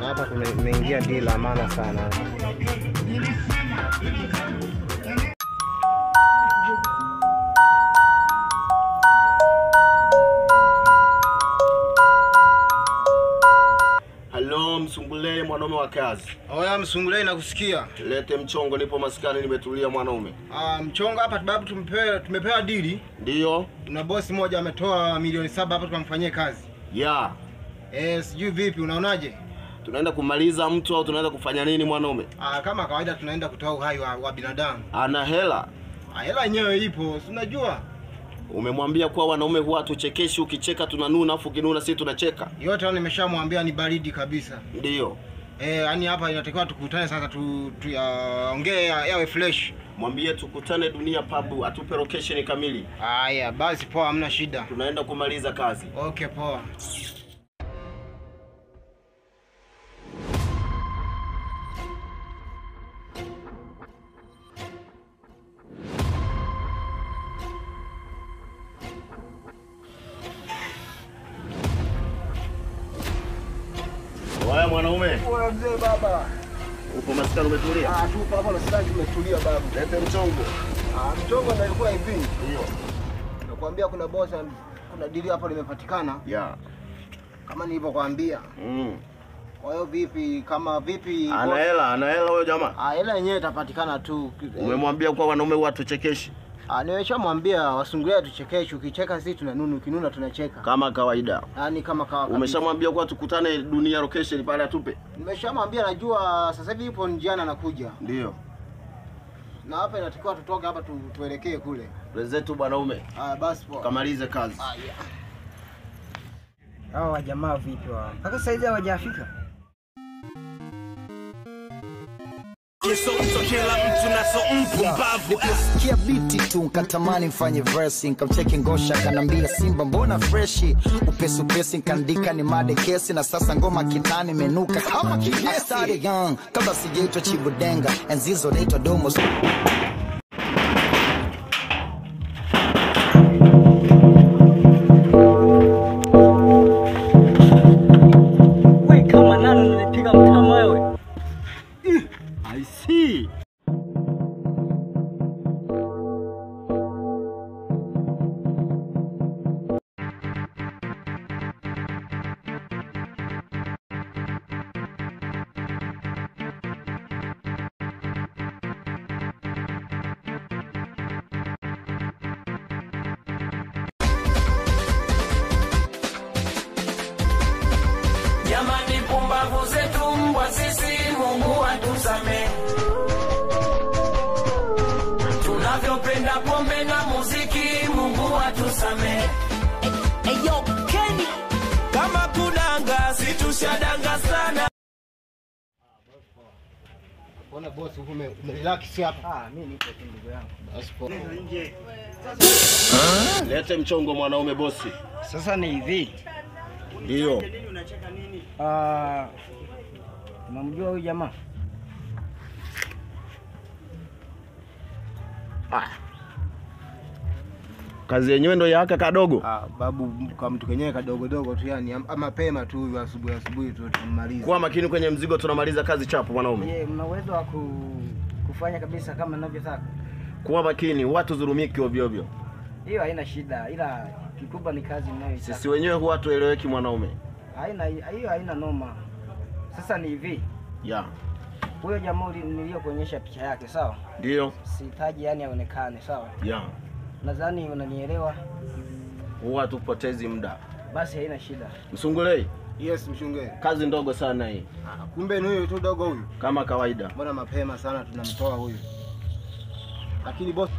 Hapa kumeingia deal la maana sana. Halo Msungulei, mwanaume wa kazi. Oya Msungulei, nakusikia. Lete mchongo, nipo maskani nimetulia mwanaume. Mchongo hapa babu, tumepewa dili. Ndio. Tuna bosi mmoja ametoa milioni 7 hapa tukamfanyie kazi. Yeah. Sijui vipi, unaonaje? Tunaenda kumaliza mtu au tunaenda kufanya nini mwanaume? Kama kawaida tunaenda kutoa uhai wa binadamu. Ana hela? Hela yenyewe ipo, si unajua? Umemwambia kuwa wanaume huwa tuchekeshi, ukicheka tunanuna, afu ukinuna sisi tunacheka. Yote nimeshamwambia ni baridi kabisa. Ndio. Yani hapa inatakiwa tukutane sasa tuyaongee yawe fresh. Mwambie tukutane Dunia Pub, atupe location kamili. Haya, basi poa, hamna shida. Tunaenda kumaliza kazi. Okay, poa. Wewe mwanaume. Wewe mzee baba. Uko maskani umetulia? Tupo hapa maskani tumetulia babu. Lete mchongo. Mchongo ndio ilikuwa hivi. Ndio. Nakwambia kuna boss, kuna deal hapo limepatikana. Yeah. Kama nilivyokuambia. Kwa hiyo vipi, kama vipi? Ana hela huyo jamaa? Hela yenyewe itapatikana tu. Umemwambia kwa wanaume huwa tuchekeshi? Nimeshamwambia Wasungulia tuchekeshi, ukicheka sisi tunanuna, ukinuna tunacheka. Kama kawaida. Yaani kama kawaida. Umeshamwambia kwa tukutane Dunia location pale atupe? Nimeshamwambia, najua sasa hivi yupo njiani anakuja. Ndio. Na hapa inatakiwa tutoke hapa tuelekee kule. Wenzetu bwanaume. Basi poa. Kamalize kazi. Yeah. Hawa jamaa vipi wao? Mpaka sasa hivi hawajafika. Niliposikia biti tu nkatamani mfanye verse, nikamcheki Ngosha kanambia Simba mbona freshi, upesi upesi nkaandika ni made kesi, na sasa ngoma kitani menuka kama kinyesi. I started young kabla sijaitwa Chibudenga, enzi hizo naitwa Domo. Wewe kama nani unanipiga mtama wewe? I see. Jamani, pumbavu zetu mbwa sisi, Mungu atusamee. Tunavyopenda pombe na muziki, Mungu atusamee. Eyo Kenny, kama kudanga situshadanga sana. Bona boss umerelax hapa. Mimi nipo tu ndugu yangu. Basi poa. Lete mchongo mwanaume bosi. Sasa ni hivi. Ndio. Unamjua huyu jamaa? Kazi yenyewe ndio yaka kadogo. Babu kwa mtu kenyewe kadogo dogo tu yani, mapema tu huyu asubuhi asubuhi tu tunamaliza. Kuwa makini kwenye mzigo, tunamaliza kazi chapu mwanaume. Je, mna uwezo wa kufanya kabisa kama ninavyotaka? Kuwa makini, watu dhulumiki ovyo ovyo. Hiyo haina shida, ila kikubwa ni kazi mnayoitaka. Sisi wenyewe huwa tueleweki mwanaume. Haina hiyo, haina noma. Sasa ni hivi. Yeah. Huyo jamaa niliyokuonyesha picha yake, sawa? Ndio. Sihitaji yani aonekane, sawa? Yeah. Nadhani unanielewa. Huwa tupotezi muda. Basi haina shida. Msungulei. Yes, Mshunge. Kazi ndogo sana hii. Kumbe ni huyu tu dogo huyu. Kama kawaida. Mbona mapema sana tunamtoa huyu. Lakini boss,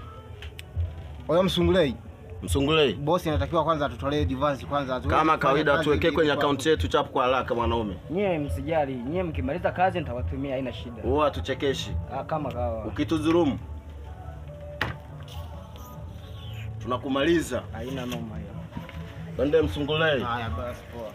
oya Msungulei. Msungulei. Boss anatakiwa kwanza atutolee advance kwanza. Kama kawaida tuwekee kwenye account yetu chapu kwa haraka mwanaume. Nyie msijali, nyie mkimaliza kazi nitawatumia, haina shida. Huwa tuchekeshi. Kama kawa. Ukitudhulumu tunakumaliza. Haina noma hiyo. Twende Msungulei. Haya basi poa.